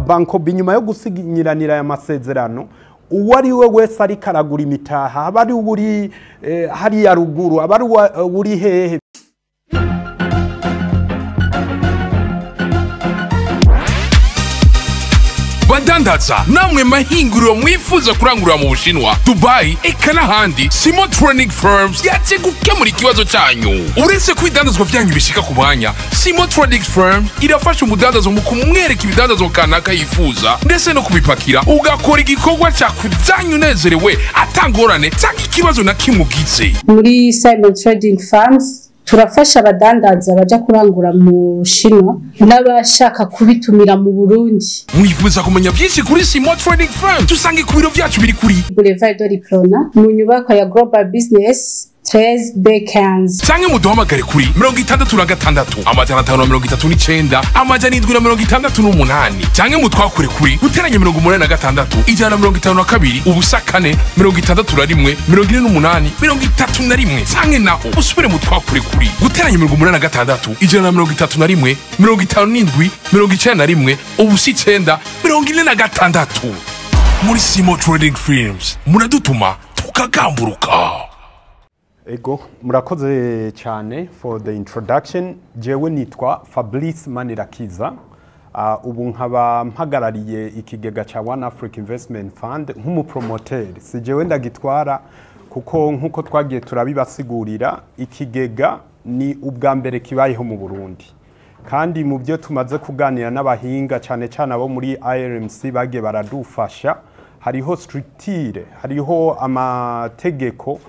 Bancobu inyuma yo gusinyiranira aya masezerano, uwo ari we wese ariko aragura imitaha, aba ari uri hariya ruguru, aba ari uri hehe. Badandaza namwe mahinguriro mwifuza kurangurira mu Bushinwa, Dubai eka n'ahandi, Simo Trading Firms yaje gukemura ikibazo cyanyu. Uretse ko ibidandazwa byanyu bishika ku mwanya, Simo Trading Firms irafasha umudandazo mu kumwereka ibidandazwa kanaka yifuza, ndetse no kubipakira, ugakora igikorwa cakujanye unezerewe, atangorane cyangwa ikibazo na kimwe ugize. Muri Simon Trading Farms turafasha abadandaza baja kurangura mu Bushinwa n'abashaka kubitumira mu Burundi. Mwifuza kumenya byinshi kuri Simo Trading Firm? Dusange ku biro byacu biri kuri Boulevard de l'Iprona, mu nyubako ya Global Business 13 B15. Canke muduhamagare kuri 66 539 768, canke mutwakure kuri guteranya 86 152 0 4 61 48 31, canke naho usubire mutwakure kuri guteranya 86 131 57 91 0 9 46. Muri Simo Trading Firms muradutuma tukagamburuka. Ego, murakoze cyane for the introduction. Jewe nitwa Fabrice Manirakiza. Ubu nkaba mpagarariye ikigega ca One Africa Investment Fund nk'umupromoteur. Si jewe ndagitwara, kuko nkuko twagiye turabibasigurira, ikigega ni ubwa mbere kibayeho mu Burundi. Kandi mu byo tumaze kuganira n'abahinga, cyane cyane abo muri IRMC bagiye baradufasha, hariho structure, hariho amategeko,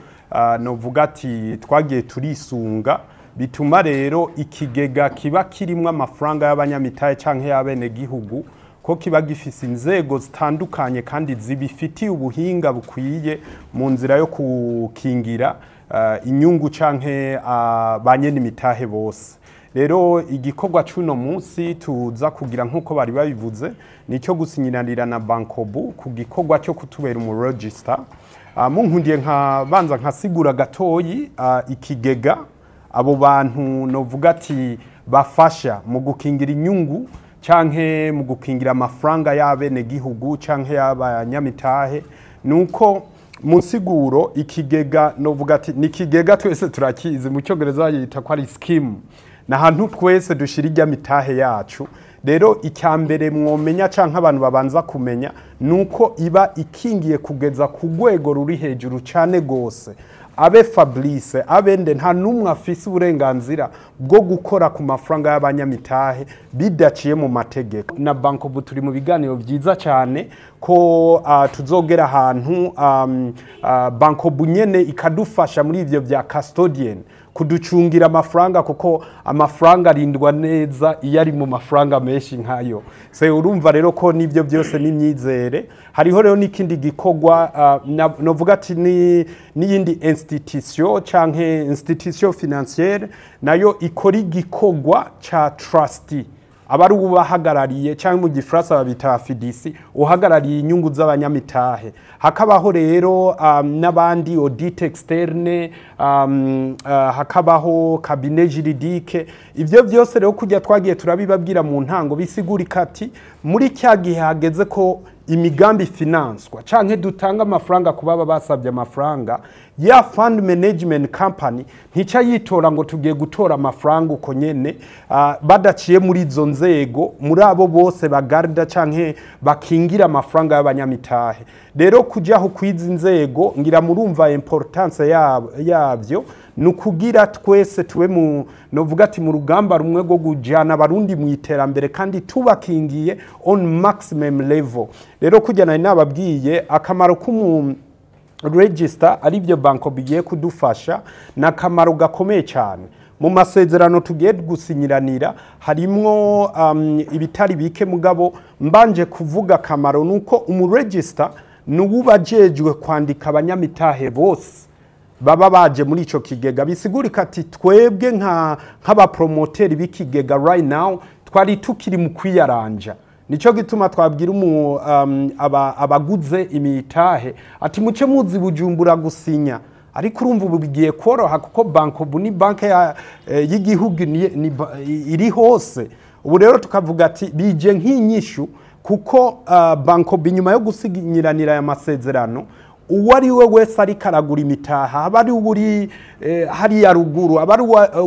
novuga ati twagiye turisunga, bituma rero ikigega kiba kirimwo amafaranga y'abanyamitahe canke y'abenegihugu, ko kiba gifise inzego zitandukanye kandi zibifitiye ubuhinga bukwiye mu nzira yo gukingira inyungu canke ba nyene imitahe bose. Rero igikorwa c'uno munsi tuza kugira, nk'uko bari babivuze, nicyo gusinyiranira na Bancobu ku gikorwa cyo kutubera umu register. Munkundiye nka banza nkasigura gatoyi ikigega, abo bantu novuga ati bafasha mu gukingira inyungu canke mu gukingira amafaranga y'abenegihugu canke y'abanyamitahe. Nuko mu nsiguro, ikigega novuga ati ni ikigega twese turakizi, mu Cyongereza yita ko ari scheme, ni ahantu twese dushira irya mitahe yacu. Rero icya mbere mwomenya canke abantu babanza kumenya nuko iba ikingiye kugeza ku rwego ruri hejuru cane gose. Abe Fabrice, abende, nta numwe afise uburenganzira bwo gukora ku mafaranga y'abanyamitahe bidaciye mu mategeko. Na Bancobu turi mu biganiro vyiza cyane ko tuzogera ahantu Bancobu nyene ikadufasha muri ivyo vya custodian, kuducungira amafaranga, kuko amafaranga arindwa neza iyo ari mu mafaranga menshi nkayo. Se urumva rero ko nibyo byose n'imyizere. Hariho rero n'ikindi gikorwa, novuga ati ni n'iyindi institution canke institution financière nayo ikora igikorwa ca trustee, aba ari ubahagarariye, cyangwa mu Gifaransa babita fiduciaire, uhagarariye inyungu z'abanyamitahe. Hakabaho rero n'abandi audit externe, hakabaho cabinet juridique. Ivyo byose rero, kujya twagiye turabibabwira mu ntango, bisigurika ati muri cya gihe hageze ko imigambi finanswa canke dutanga amafaranga ku baba basabye amafaranga, ya fund management company ntica yitora ngo tugiye gutora amafaranga uko nyene, badaciye muri izo nzego, muri abo bose bagarda canke bakingira amafaranga y'abanyamitahe. Rero kujaho kwizi nzego, ngira murumva importance yabyo, ni ukugira twese tube mu novuga ati mu rugamba rumwe rwo kujana Abarundi mu iterambere kandi tubakingiye on maximum level. Rero kujya nari nababwiye akamaro k'umu register, aribyo banko bigiye kudufasha, ni akamaro gakomeye cyane. Mu masezerano tugiye gusinyiranira harimwo ibitari bike, mugabo mbanje kuvuga akamaro nuko umu register ni uba ajejwe kwandika abanyamitahe bose baba baje muri ico kigega. Bisigurika ati twebwe nk'abapromoteri b'ikigega right now twari tukiri mu kwiyaranja. Nico gituma twabwira abaguze imitahe ati muce muzi Bujumbura gusinya. Ariko urumva ubu bigiye koroha, kuko Bancobu ni banke y'igihugu, iri hose. Ubu rero tukavuga ati bije nk'inyishu. Kuko Bancobu, inyuma yo gusinyiranira aya masezerano, uwo ari we wese ariko aragura imitaha, aba ari uri hariya ruguru, aba ari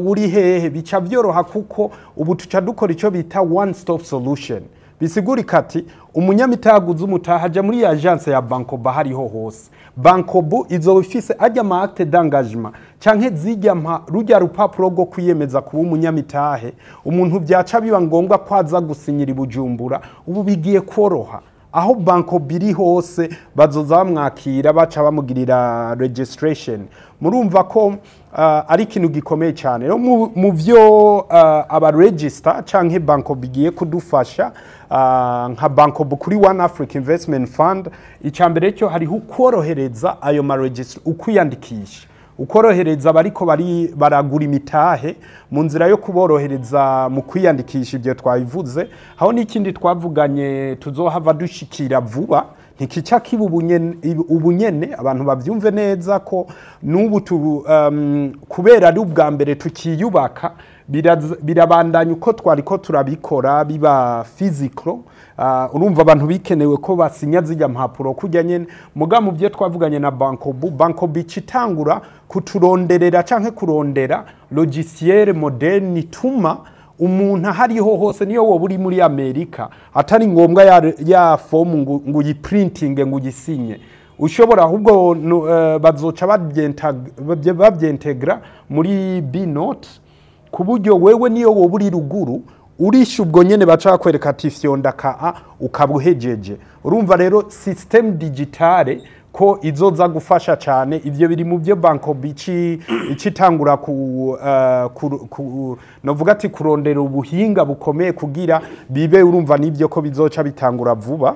uri hehe, bica byoroha, kuko ubu tuca dukora icyo bita one stop solution. Bisigurika ati umunyamitaha aguze umutaha, aja muri agence ya Bancobu hariho hose. Bancobu izoba ifise ajya ama acte d'engagement canke zijya mpa rujya rupapuro rwo kwiyemeza kuba umunyamitahe. Umuntu byaca biba ngombwa ko aza gusinyira i Bujumbura, ubu bigiye koroha. Aho Bancobu iri hose bazoza bamwakira, baca bamugirira registration. Murumva ko ari ikintu gikomeye cyane. Rero mu byo aba register canke Bancobu igiye kudufasha nka Bancobu kuri One Africa Investment Fund, icya mbere cyo hariho ukorohereza ayo ma register, ukwiyandikisha, ukorohereza abariko bari baragura imitahe mu nzira yo kuborohereza mu kwiyandikisha. Ibyo twabivuze. Aho n'ikindi twavuganye tuzohava dushikira vuba, ntikica kiba ubunyene. Abantu bavyumve neza ko n'ubu kubera ari ubwa mbere tukiyubaka, birabandanya uko twariko turabikora biba physical. Urumva abantu bikenewe ko basinya zijya mpapuro kujya nyene. Muga mu byo twavuganye na Bancobu, Bancobu icitangura kuturonderera canke kurondera logiciel moderne ituma umuntu ahariho hose, niyo woba uri muri Amerika, atari ngombwa ya fomu ngo uyiprintinge ngo uyisinye. Ushobora ahubwo bazoca babyintegra muri B-Note, ku buryo wewe niyo woba uri ruguru urisha ubwo nyene baca bakwereka ati fyonda ka a, ukaba uhejeje. Urumva rero système digitale ko izoza gufasha cyane. Ivyo biri mu byo Bancobu icitangura ku novuga ati kurondera ubuhinga bukomeye kugira bibe. Urumva nibyo ko bizoca bitangura vuba.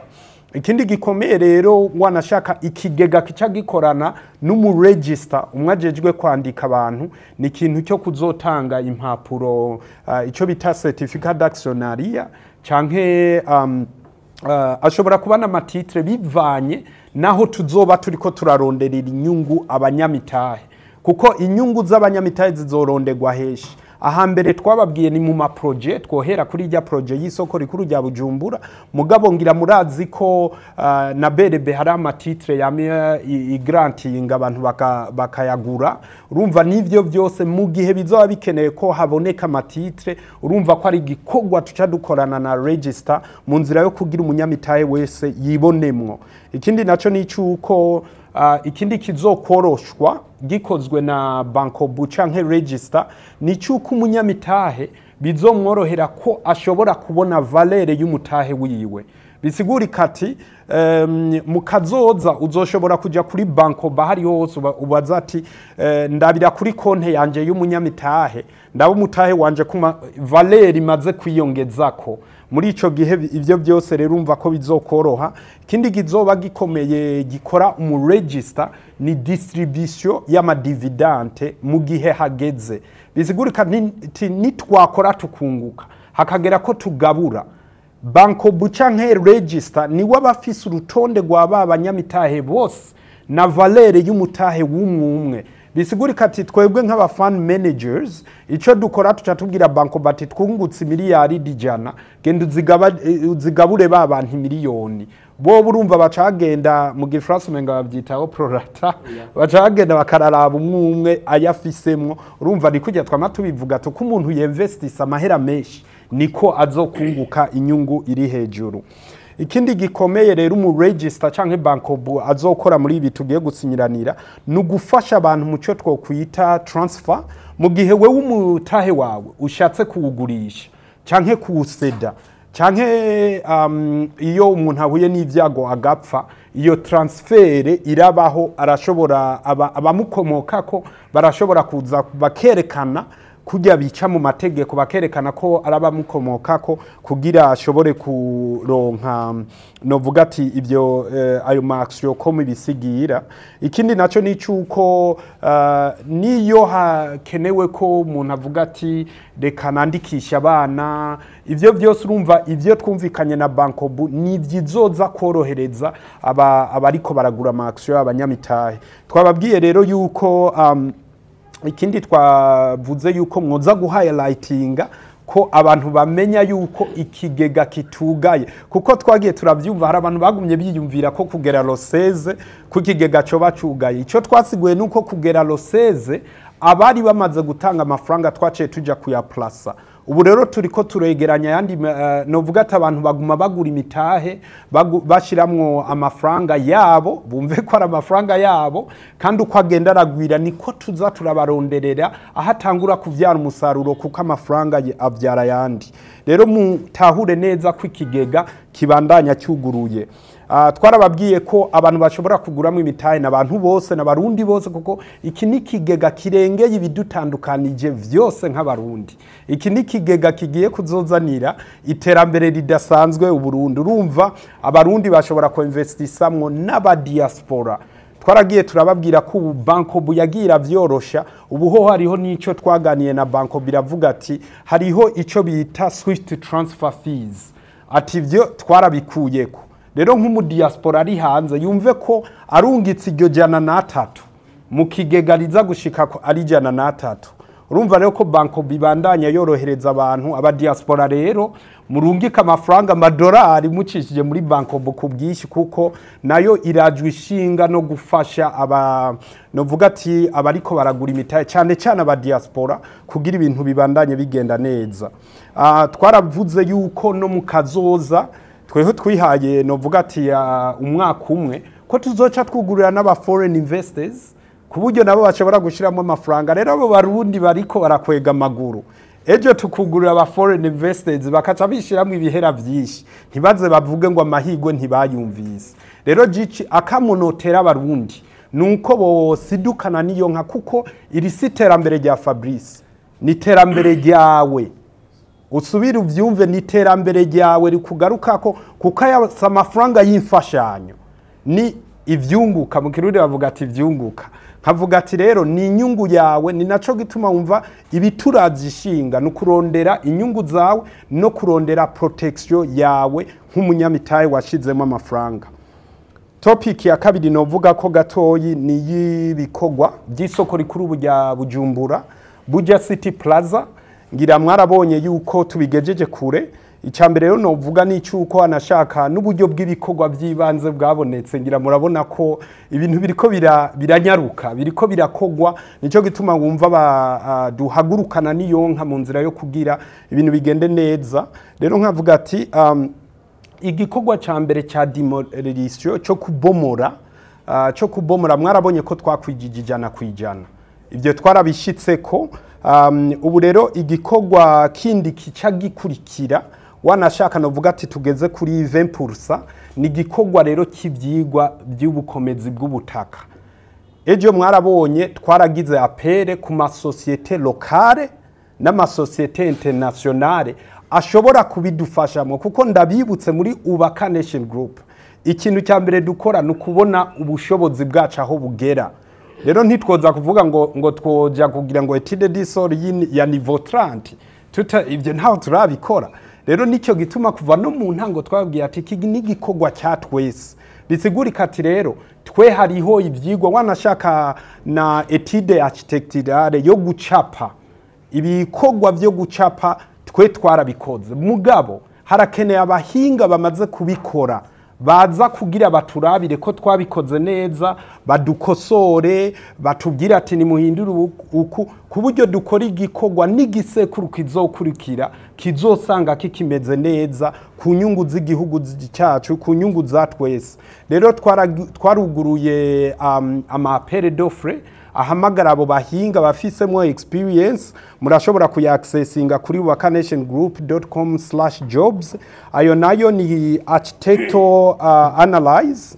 Ikindi gikomeye rero, wanashaka ikigega kica gikorana n'umuregister umwe ajejwe kwandika abantu, ni ikintu cyo kuzotanga impapuro, ico bita certificat d'actionnariat, canke ashobora kuba n'ama titres, bivanye naho tuzoba turiko turaronderera inyungu abanyamitahe, kuko inyungu z'abanyamitahe zizoronderwa heshi. Ahambere twababwiye ni mu ma projets. Twohera kuri rya projet y'isoko rikuru rya Bujumbura. Mugabo ngira murazi ko na BRB hari ama titres yamye igrantinga abantu bakayagura. Urumva n'ivyo byose, mu gihe bizoba bikeneye ko haboneka ama titres, urumva ko ari igikorwa tuca dukorana na register mu nzira yo kugira umunyamitahe wese yibonemwo. Ikindi naco ni icuko ikindi kizokoroshwa gikozwe na Bancobu canke register ni cyuko umunyamitahe bizomworohera ko ashobora kubona valeur y'umutahe wiwe. Bisigurika ati mu kazoza uzoshobora kuja kuri Bancobu ahari hose, ubaza ati ndabira kuri konte yanje y'umunyamitahe, ndaba umutahe wanje kuma valeur imaze kwiyongezako muri ico gihe. Ivyo byose rero urumva ko bizokoroha. Ikindi kizoba gikomeye gikora umu register ni distribution y'ama dividendes mu gihe hageze. Bisigurika nitwakora tukunguka, hakagera ko tugabura, Bancobu canke register niwe aba afise urutonde rwa ba banyamitahe bose na valeur y'umutahe w'umwe umwe. Bisigurika ati twebwe nk'aba fund managers, ico dukora tuca tubwira Bancobu ati twungutse miliyari 100, genda uzigabure ba bantu miliyoni bo. Urumva bacagenda, mu gifaransa umenga babyitaho prorata, bacagenda bakararaba umwe umwe ayafisemwo. Urumva ni kujya twama tubivuga tuko umuntu yinvestisa amahera menshi niko azokunguka inyungu iri hejuru. Ikindi gikomeye rero umu register canke Bancobu azokora muri ibi tugiye gusinyiranira ni ugufasha abantu mu cyo twokwita transfer. Mu gihe wewe umutahe wawe ushatse kuwugurisha canke kuwuseda, canke iyo umuntu ahuye n'ibyago agapfa, iyo transfert irabaho. Arashobora abamukomokako barashobora kuza bakerekana kujya bica mu mategeko, bakerekana ko arabamukomokako kugira ashobore kuronka novuga ati ibyo ayo ma actions ko mubisigira. Ikindi naco ni cuko niyo hakenewe ko umuntu avuga ati reka nandikisha abana, ivyo byose urumva ivyo twumvikanye na Bancobu ni vyizoza korohereza abariko baragura ama actions, abanyamitahe. Twababwiye rero yuko ikindi twavuze yuko mwoza guhighlightinga ko abantu bamenya yuko ikigega kitugaye, kuko twagiye turabyumva hari abantu bagumye biyumvira ko kugera le 16 ko ikigega cyo bacugaye. Icyo twasiguye nuko kugera le 16 abari bamaze gutanga amafaranga twaciye tuja kuyaplasa. Ubu rero turiko turegeranya yandi, novuga ati abantu baguma bagura imitahe, bashiramwo amafaranga yabo, bumve ko ari amafaranga yabo, kandi uko agenda aragwira niko tuza turabaronderera aho atangura kuvyara umusaruro, kuko amafaranga avyara yandi. Rero mutahure neza ko ikigega kibandanya cyuguruye. Twarababwiye ko abantu bashobora kuguramo imitahe n'abantu bose n'abarundi bose, kuko iki ni ikigega kirengeye ibidutandukanije vyose nk'abarundi. Iki ni ikigega kigiye kuzozanira iterambere ridasanzwe Uburundi. Urumva abarundi bashobora kuinvestisamwo n'abadiaspora. Twaragiye turababwira ko ubu Bancobu yagiye iravyorosha. Ubu ho hariho n'ico twaganiye na Bancobu, iravuga ati hariho ico bita Swift transfer fees, ati ivyo twarabikuyeko. Rero nk'umudiaspora ari hanze yumve ko arungitse iryo 103 mu kigega riza gushika ko ari 103. Urumva rero ko Bancobu ibandanya yorohereza abantu abadiaspora. Rero murungika amafaranga amadolari mucishije muri Bancobu ku bwinshi, kuko nayo irajwe ishinga no gufasha aba, novuga ati abariko baragura imitahe, cyane cyane abadiaspora, kugira ibintu bibandanye bigenda neza. Twaravuze yuko no mu kazoza tweho twihaye, novuga ati umwaka umwe, ko tuzoca twugurira n'aba foreign investors ku buryo nabo bashobora gushiramo amafaranga. Rero abo barundi bariko barakwega amaguru, ejo tukugurira aba foreign investors bakaca bishiramo ibihera vyinshi, ntibaze bavuge ngo amahigwe ntibayumvise. Rero gici akamunotera abarundi nuko bosidukana niyo nka, kuko iri si iterambere rya Fabrice, ni iterambere ryawe. Usubire uvyumve, ni iterambere ryawe rikugarukako, kuko aya si amafaranga y'imfashanyo, ni ivyunguka. Mu Kirundi bavuga ati ivyunguka, nkavuga ati rero ni inyungu yawe. Ni naco gituma wumva ibiturazi ishinga ni ukurondera inyungu zawe no kurondera protection yawe nk'umunyamitahe washizemo amafaranga. Topic ya kabiri novuga ko gatoyi ni y'ibikorwa by'isoko rikuru rya Bujumbura, Buja City Plaza. Ngira mwarabonye yuko tubigejeje kure. Icya mbere rero novuga ni cyuko anashaka n'uburyo bw'ibikorwa by'ibanze bwabonetse. Ngira murabona ko ibintu biriko biranyaruka, biriko birakogwa. Nico gituma wumva duhagurukana niyonka mu nzira yo kugira ibintu bigende neza. Rero nkavuga ati igikorwa ca mbere ca demolition, cyo kubomora, mwarabonye ko twakwijije 100%. Ibyo twarabishitseko. Ubu rero igikorwa kindi kica gikurikira, wanashaka novuga ati tugeze kuri 20%, ni igikorwa rero cy'ivyigwa by'ubukomezi bw'ubutaka. Ejo mwarabonye twaragize appel ku masosiyete locales n'amasosiyete internationales ashobora kubidufashamo, kuko ndabibutse, muri Ubaka Nation Group ikintu cya mbere dukora ni ukubona ubushobozi bwacu aho bugera. Rero ntitwoza kuvuga ngo twoja kugira ngo étude du sol ya niveau 30 tuta, ibyo ntaho turabikora. Rero nicyo gituma kuva no mu ntango twabwiye ati iki ni igikorwa cya twese. Bisigurika ati rero twe hariho ivyigwa, wanashaka na étude architecturale yo gucapa, ibikorwa byo gucapa twe twarabikoze, mugabo harakeneye abahinga bamaze kubikora baza kugira baturabire ko twabikoze neza, badukosore, batubwire ati nimuhindure uku, ku buryo dukora igikorwa n'igisekuru kizokurikira kizosanga kikimeze neza, ku nyungu z'igihugu cyacu, ku nyungu za twese. Rero twaruguruye ama appel d'offre ahamagara abo bahinga bafisemo experience. Murashobora kuyaccessinga kuri wakanationgroup.com/jobs. Ayo nayo ni architecto analyze.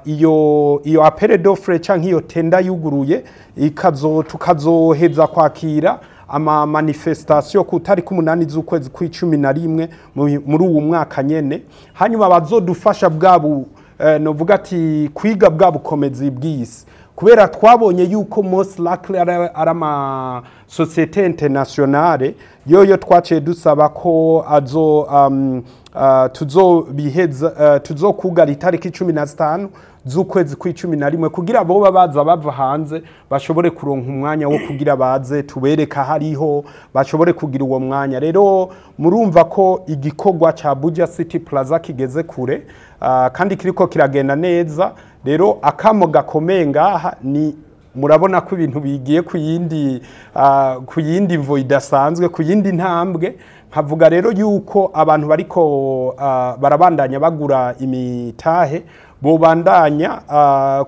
Iyo appel d'offre canke iyo tender yuguruye, ikazo tukazoheza kwakira ama manifestation ku tariki 8 z'ukwezi kw'icumi na rimwe muri uwu mwaka nyene. Hanyuma bazodufasha bwabu, novuga ati kwiga bwa bukomezi bw'isi, kubera twabonye yuko most likely ari ama Société Internationale yoyo twaciye dusaba ko azo tuzobiheza, tuzokugara itariki 15 z'ukwezi kw'11 kugira boba baza bava hanze bashobore kuronka umwanya wo kugira baze tubereka hariho, bashobore kugira uwo mwanya. Rero murumva ko igikorwa ca Abuja City Plaza kigeze kure, kandi kiriko kiragenda neza. Rero akamo gakomeye ngaha ni murabona ko ibintu bigiye ku yindi mvo idasanzwe, ku yindi ntambwe. Nkavuga rero yuko abantu bariko barabandanya bagura imitahe bobandanya,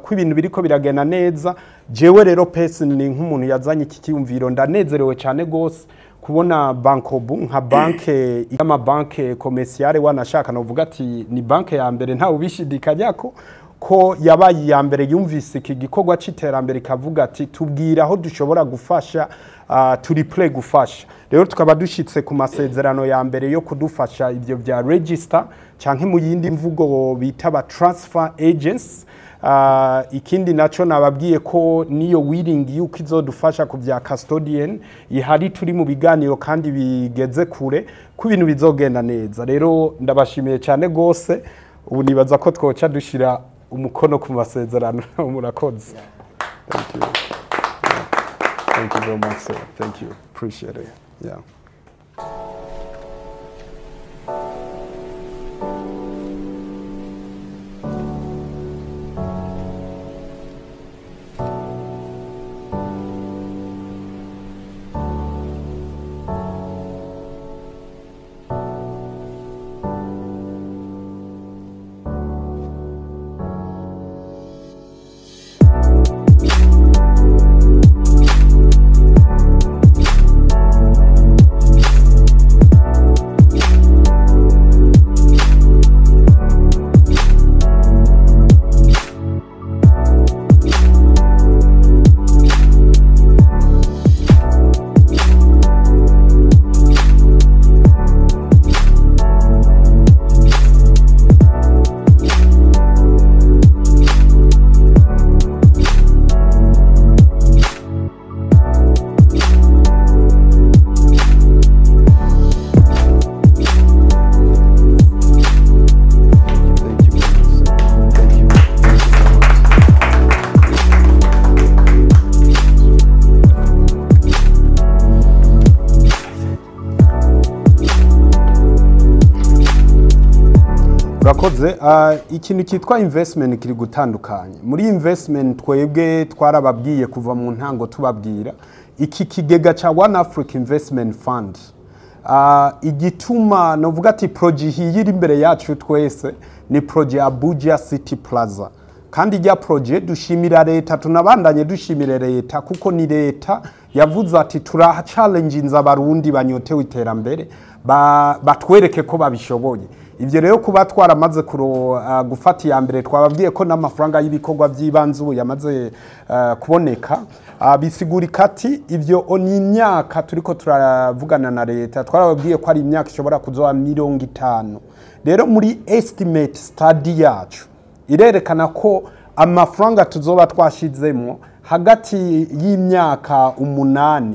ko ibintu biriko biragenda neza. Jewe rero personally, nk'umuntu yazanye iki cyiyumviro, ndanezerewe cyane gose kubona Bancobu nka banke y'amabanke commerciale, wanashaka novuga ati ni banke ya mbere, ntawe ubishidikanyako ko yabaye iya mbere yumvise iki gikorwa c'iterambere, ikavuga ati tubwira aho dushobora gufasha, turi prêt gufasha. Rero tukaba dushitse ku masezerano ya mbere yo kudufasha ibyo bya register, canke mu yindi mvugo bita ba transfer agents. Ikindi naco nababwiye ko niyo willing yuko izodufasha ku bya custodian ihari, turi mu biganiro kandi bigeze kure ko ibintu bizogenda neza. Rero ndabashimiye cyane gose. Ubu nibaza ko twoca dushira umukono ku masezerano. Murakoze. Thank you. Yeah. Thank you very much, sir. Thank you. Appreciate it. Yeah. Thank you very much, sir. Thank you. Thank you very much. Urakoze. Ikintu cyitwa investment kiri gutandukanye. Muri investment twebwe twarababwiye kuva mu ntango, tubabwira iki kigega ca One Africa Investment Fund. Igituma novuga ati projet iyi iri imbere yacu twese ni projet Abuja City Plaza, kandi rya projet dushimira leta, tunabandanye dushimire leta, kuko ni leta yavuze ati turaha challenges Abarundi banyotewe iterambere, batwereke ko babishoboye. Ibyo rero kuba twaramaze gufata iya mbere, twababwiye ko n'amafaranga y'ibikorwa by'ibanze ubu yamaze kuboneka, bisigurika ati ibyo ni imyaka turiko turavugana na leta, twarababwiye ko ari imyaka ishobora kuzoba 50. Rero muri estimate study yacu irerekana ko amafaranga tuzoba twashizemo hagati y'imyaka 8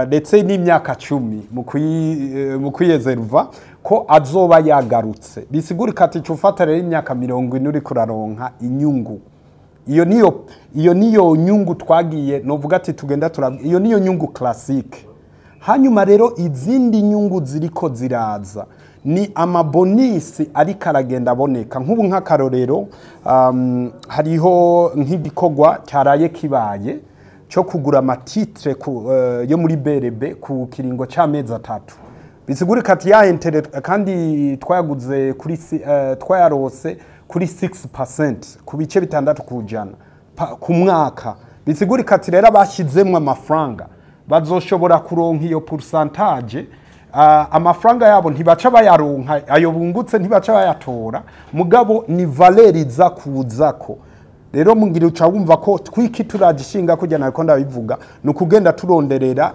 ndetse n'imyaka 10 mu kwiyezerva ko azoba yagarutse. Bisigurika ati cufata rero imyaka 40 uri kuraronka inyungu. Iyo niyo nyungu twagiye novuga ati tugenda iyo niyo nyungu classique. Hanyuma rero izindi nyungu ziriko ziraza ni ama bonus ariko aragenda aboneka. Nk'ubu nk'akarorero, hariho nk'igikorwa cyaraye kibaye cyo kugura ama titres yo muri BRB ku kiringo c'amezi 3. Bisigurika ati ya intérêt kandi twayaguze kuri twayarose kuri 6%, ku bice 6% ku mwaka. Bisigurika ati rero abashyizemwo amafaranga bazoshobora kuronka iyo pourcentage. Amafaranga yabo ntibaca bayaronka, ayo bungutse ntibaca bayatora, mugabo ni valeur iza kuzako. Rero mungira uca wumva ko twiki turagishinga kujya nariko ndabivuga ni ukugenda turonderera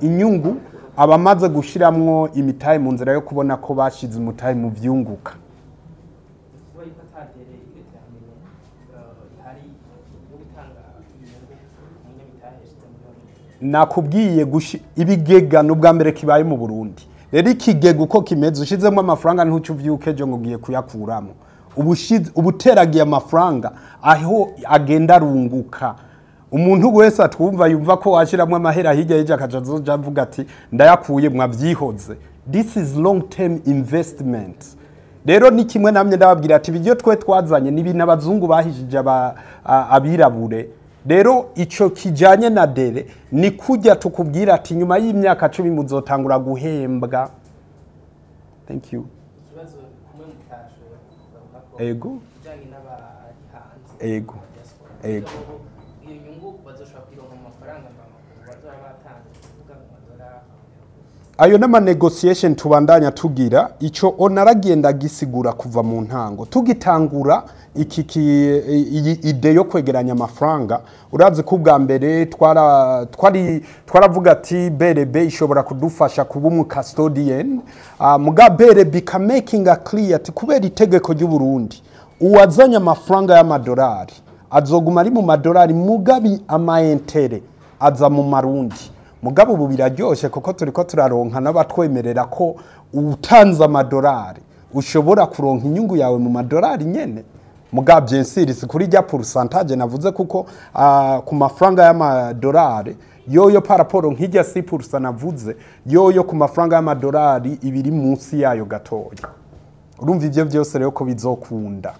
inyungu abamaze gushiramwo imitahe mu nzira yo kubona ko bashize umutahe mu vyunguka. Kuba yuko ata délai déterminée. Ihari yo gutanga inyungu umunyamitahe yashize muri banki? Nakubwiye ibigega n'ubwa mbere kibaye mu Burundi. Rero ikigega uko kimeze, ushizemo amafaranga, ntuce uvyuke ejo ngo ugiye kuyakuramo. Ubuteragiye amafaranga aho agenda arunguka. Umuntu wese atwumva yumva ko washyiramo amahera, hirya y'ejo akaja azoja avuga ati ndayakuye, mwavyihoze. This is long term investment. Rero ni kimwe namye ndababwira ati ibyo twe twazanye ni ibintu abazungu bahishije abirabure. Rero ico kijanye na délai ni kujya tukubwira ati nyuma y'imyaka 10 muzotangura guhembwa. Thank you. Ikibazo kumwe mutashoboye kugaruka ko kijanye n'abari hanze, diaspora. Bobo iyo nyungu bazoshobora kuyironka mu mafaranga mvamakungu bazoba batanze, kuvuga mu madolari? Ayo n'ama negotiation tubandanya tugira. Ico onaragenda gisigura kuva mu ntango tugitangura iki iyi idée yo kwegeranya amafaranga. Urazi ko ubwa mbere twara twari twaravuga ati BRB ishobora kudufasha kuba umu custodian. Muga BRB ka making a clear ati kubera itegeko ry'u Burundi, uwazanye amafaranga y'amadolari azoguma ari mu madolari, mugabi ama intérêts aza mu marundi. Mugabo ubu biraryoshe kuko turiko turaronka n'abatwemerera ko utanze amadolari ushobora kuronka inyungu yawe mu madolari nyene. Mugabo bien sûr si kuri rya pourcentage navuze, kuko ku mafaranga y'amadolari yoyo par rapport nk'irya 6% navuze, yoyo ku mafaranga y'amadolari ibiri munsi yayo gatoya. Urumva ivyo byose rero ko bizokunda.